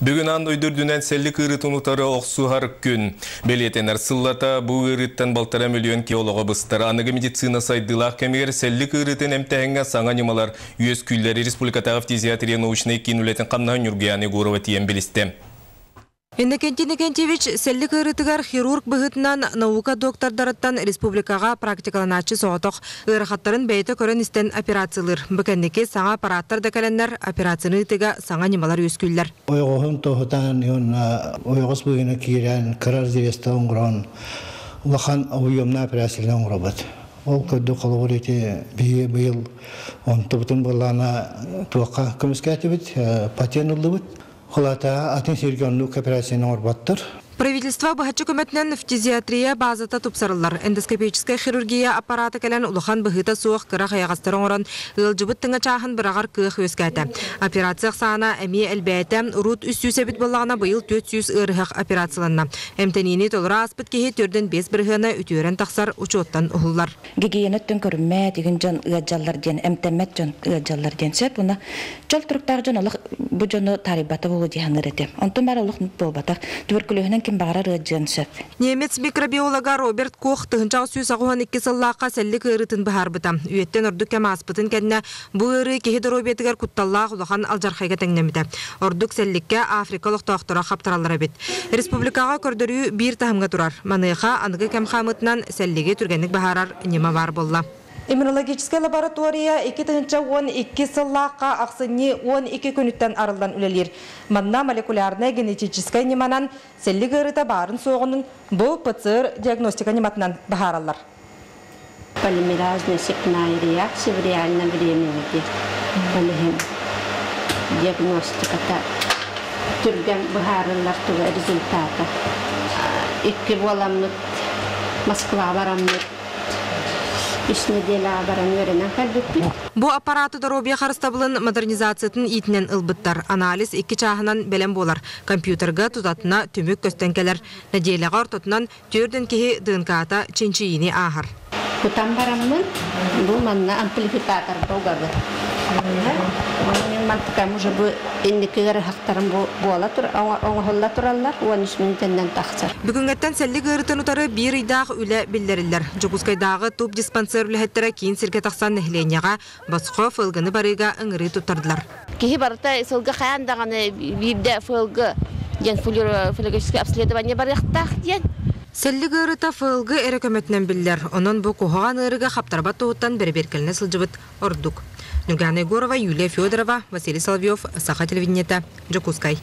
Бүгүн аан дойду үрдүнэн сэллик ыарыытын утары охсуһар күн. Бэлиэтэнэр сыллата бу ыарыыттан балтараа миллион киһи олоҕо быстар. Аныгы медицина сайдыылаах кэмигэр сэллик ыарыытын эмтээһиҥҥэ саҥа ньымалар үөскүүллэр. Республикатааҕы фтизиатрия научнай киин үлэтин хамнаһын Ньургуйаана Егорова тиийэн билистэ. Иннокентий Иннокентьевич сэллик ыарыытыгар хирург быһыытынан наука доктордарыттан республикаҕа практикаланааччы соҕотох ыарахаттарын бэйэтэ көрөн-истэн операциялыыр. Бу кэнники саҥа аппараттар да кэлэннэр операцияны ыытыыга саҥа ньымалар үөскүүллэр. Ойоҕоһун тоһутан уонна ойоҕос быыһына киирэн кыра разрезта оҥорон улахан объемнаах операциялары оҥоробут. Ол курдук холобур ити биһиги быйыл онтубутун былаана туохха көмүскээтибит, патент ыллыбыт. Холата атын сиргэ оннук операцияны оҥорботтор. Правительство быһаччы көмөтүнэн фтизиатрия базата тупсарыллар. Эндоскопическай хирургия аппарата кэлэн улахан быһыыта суох кыра хайаҕастары оҥорон ыалдьыбыт тыҥа чааһын быраҕар кыах үөскээтэ. Операция ахсаана эмиэ элбээтэ. Урут 300 эбит буоллаҕына быйыл 400 ыарыһах операцияланна. Эмтэниини толору ааспыт киһи 4-5 бырыһыана үтүөрэн тахсар учуоттан уһуллар. Гигиена өттүн көрүммэт, игин дьон ыалдьаллар диэн, эмтэммэт дьон ыалдьаллар диэн сөп. Уна чөл туруктаах дьон олох бу дьону таарыйбата буолуо дии саныыр этим. Онтон баар олох буолбатах. Туберкулеһунан ким баҕарар ыалдьыан сөп. Немец микробиолога Роберт Кох 1882 сыллаахха сэллик ыарыытын быһаарбыта. Үйэттэн ордук кэм ааспытын кэннэ бу ыарыы киһи доруобуйатыгар кутталлаах улахан алдьархайга тэҥнэммитэ. Ордук сэлликкэ Африка олохтоохторо хаптараллар эбит. Республикаҕа көрдөрүү биир таһымҥа турар. Маныаха аныгы кэм хаамыытынан сэллиги түргэнник быһаарар ньыма баар буолла. Иммунологическай лаборатория 2012 сыллаахха ахсынньы 12 күнүттэн арыллан үлэлиир. Манна молекулярнай генетическай ньыманан сэллик ыарыыта баарын суоҕунун бу ПЦР диагностика ньыматынан быһаараллар. Полимеразная цепная реакция в реальном времени диэн. Ол иһин диагностиката түргэн быһаарыллар туга результата. Икки буоламмыт Москва бараммыт үс неделяҕа баран үөрэнэн кэлбиппит. Бу аппараты доруобуйа харыстабылын модернизациятын иитинэн ылбыттар. Анализ икки чааһынан бэлэм буолар. Компьютерга тутатына түмүк көстөн кэлэр. Нэдиэлэҕэ ортотунан түөртүн киһи ДНК-та чинчийиини ааһар. Кутан бараммын бу манна амплификаторга угабын. Мин мантыкам уже бу инники ыарыһахтарым бу буола тур оҥоһулла тураллар 13 мүнүүтэннэн тахсар. Бүгүҥҥэттэн сэллик ыарыытын утары биир ыйдаах үлэ биллэриллэр. Дьокуускайдааҕы туб диспансер үлэһиттэрэ киин сиргэ тахсан нэһилиэнньэҕэ босхо ФЛГ-ны барыыга ыҥырыы туттардылар. Киһи барыта сылга хайаан даҕаны биирдэ ФЛГ диэн флюорографическое обследование барыахтаах диэн. Сэллик ыарыыта ФЛГ эрэ көмөтүнэн биллэр. Онон бу куһаҕан ыарыыга хаптарбат туһуттан бэрэбиэркэлэнэ сылдьыбыт ордук. Ньургуйаана Егорова, Юлия Федорова, Василий Соловьев, Саха телевидениета, Дьокуускай.